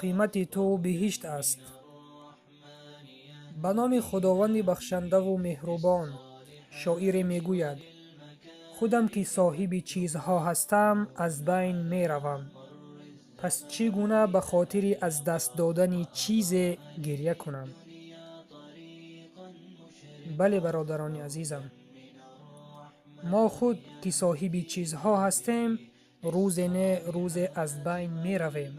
Қимати ту биҳишт аст. Ба номи Худованди бахшандаву меҳрубон. Шоире мегӯяд: худам ки соҳиби чизҳо ҳастам, аз байн меравам. Пас чӣ гуна ба хотири аз даст додани чизе гиря кунам? Бале, бародарони азизам, мо худ ки соҳиби чизҳо ҳастем, рӯзе не рӯзе аз байн меравем.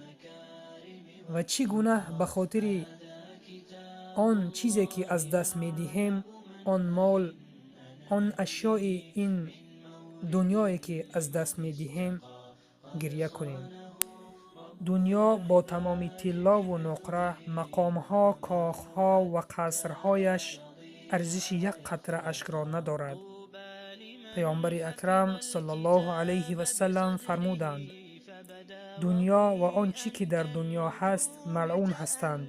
Ва чӣ гуна ба хотири он чизе ки аз даст медиҳем, он мол, он ашёи ин дунёе ки аз даст медиҳем, гиря кунем? Дунё бо тамоми тиллову нуқра, мақомҳо, кохҳо ва қасрҳояш арзиши як қатра ашкро надорад. Паёмбари акрам саллаллоҳу алайҳи васаллам фармуданд: дунё ва он чӣ ки дар дунё ҳаст малъун ҳастанд,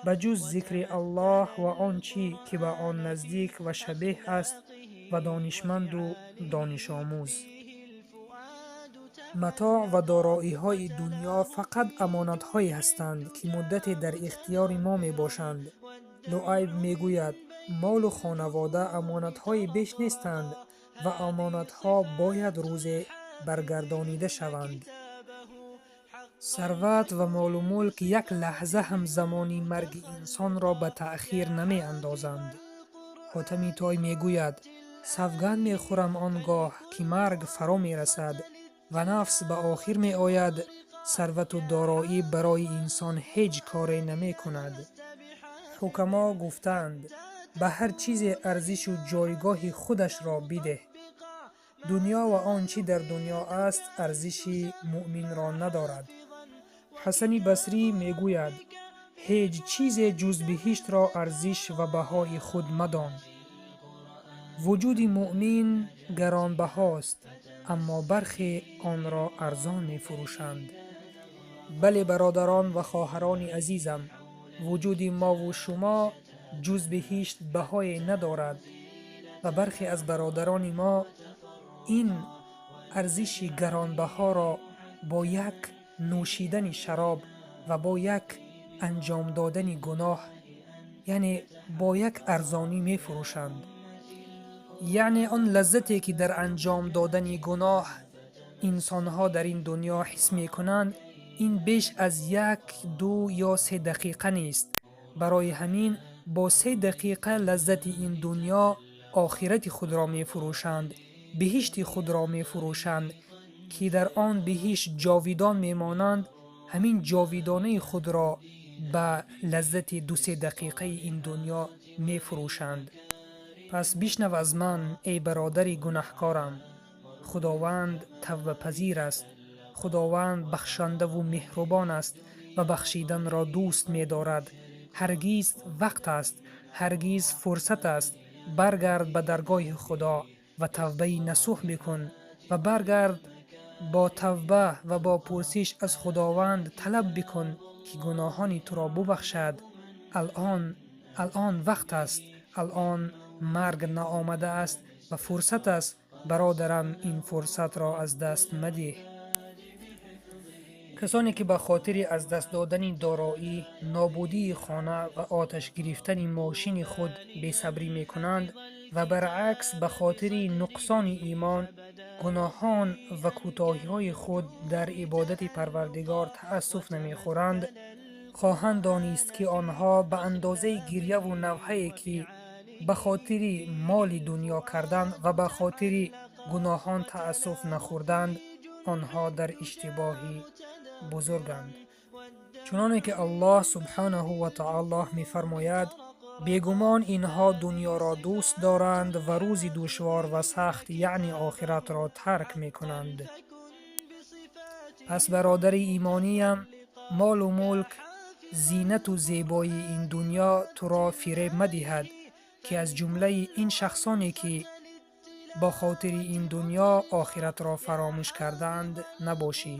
ба ҷуз зикри Аллоҳ ва он чӣ ки ба он наздик ва шабеҳ аст ва донишманду донишомӯз. Матоъ ва дороиҳои дунё фақат амонатҳое ҳастанд, ки муддате дар ихтиёри мо мебошанд. Луайб мегӯяд: молу хонавода амонатҳои беш нестанд ва амонатҳо бояд рӯзе баргардонида шаванд. Сарват ва молу мулк як лаҳза ҳам замони марги инсонро ба таъхир намеандозанд. Ҳотами Той мегӯяд: савганд мехӯрам он гоҳ, ки марг фаро мерасад ва нафс ба охир меояд, сарвату дороӣ барои инсон ҳеҷ коре намекунад. Ҳукамо гуфтаанд: ба ҳар чизе арзишу ҷойгоҳи худашро бидеҳ. Дунё ва он чӣ дар дунё аст арзиши муъминро надорад. Ҳасани Басрӣ мегӯяд: ҳеҷ чизе ҷуз биҳиштро арзиш ва баҳои худ мадон. Вуҷуди муъмин гаронбаҳост, аммо бархе онро арзон мефурӯшанд. Бале, бародарон ва хоҳарони азизам, вуҷуди мову шумо ҷуз биҳишт баҳое надорад ва бархе аз бародарони мо ин арзиши гаронбаҳоро бо як нӯшидани шароб ва бо як анҷом додани гуноҳ, яъне бо як арзонӣ мефурӯшанд. Яъне он лаззате ки дар анҷом додани гуноҳ инсонҳо дар ин дунё ҳис мекунанд, ин беш аз як, ду ё се дақиқа нест. Барои ҳамин бо 3 дақиқа лаззати ин дунё охирати худро мефурӯшанд, биҳишти худро мефурӯшанд, ки дар он биҳишт ҷовидон мемонанд. Ҳамин ҷовидонаи худро ба лаззати ду-се дақиқаи ин дунё мефурӯшанд. Пас бишнав аз ман, эй бародари гунаҳкорам, Худованд тавбапазир аст, Худованд бахшандаву меҳрубон аст ва бахшиданро дӯст медорад. Ҳаргиз вақт аст, ҳаргиз фурсат аст. Баргард ба даргоҳи Худо ва тавбаи насӯҳ бикун ва баргард бо тавба ва бо пурсиш аз Худованд талаб бикун, ки гуноҳони туро бубахшад. Алъон вақт аст, алъон марг наомадааст ва фурсат аст. Бародарам, ин фурсатро аз даст мадиҳ. Касоне ки ба хотири аз даст додани дороӣ, нобудии хона ва оташ гирифтани мошини худ бесабрӣ мекунанд ва баръакс ба хотири нуқсони имон, гуноҳон ва кӯтоҳиҳои худ дар ибодати Парвардигор таассуф намехӯранд, хоҳанд донист, ки онҳо ба андозаи гиряву навҳае ки ба хотири моли дунё карданд ва ба хотири гуноҳон таассуф нахӯрданд, онҳо дар иштибоҳи бузурганд. Чуноне ки Аллоҳ субҳанаҳу ва таоло мефармояд: бегумон инҳо дунёро дӯст доранд ва рӯзи душвор ва сахт, яъне охиратро тарк мекунанд. Пас бародари имониям, молу мулк, зинату зебоии ин дунё туро фиреб мадиҳад, ки аз ҷумлаи ин шахсоне ки бо хотири ин дунё охиратро фаромӯш кардаанд набошӣ.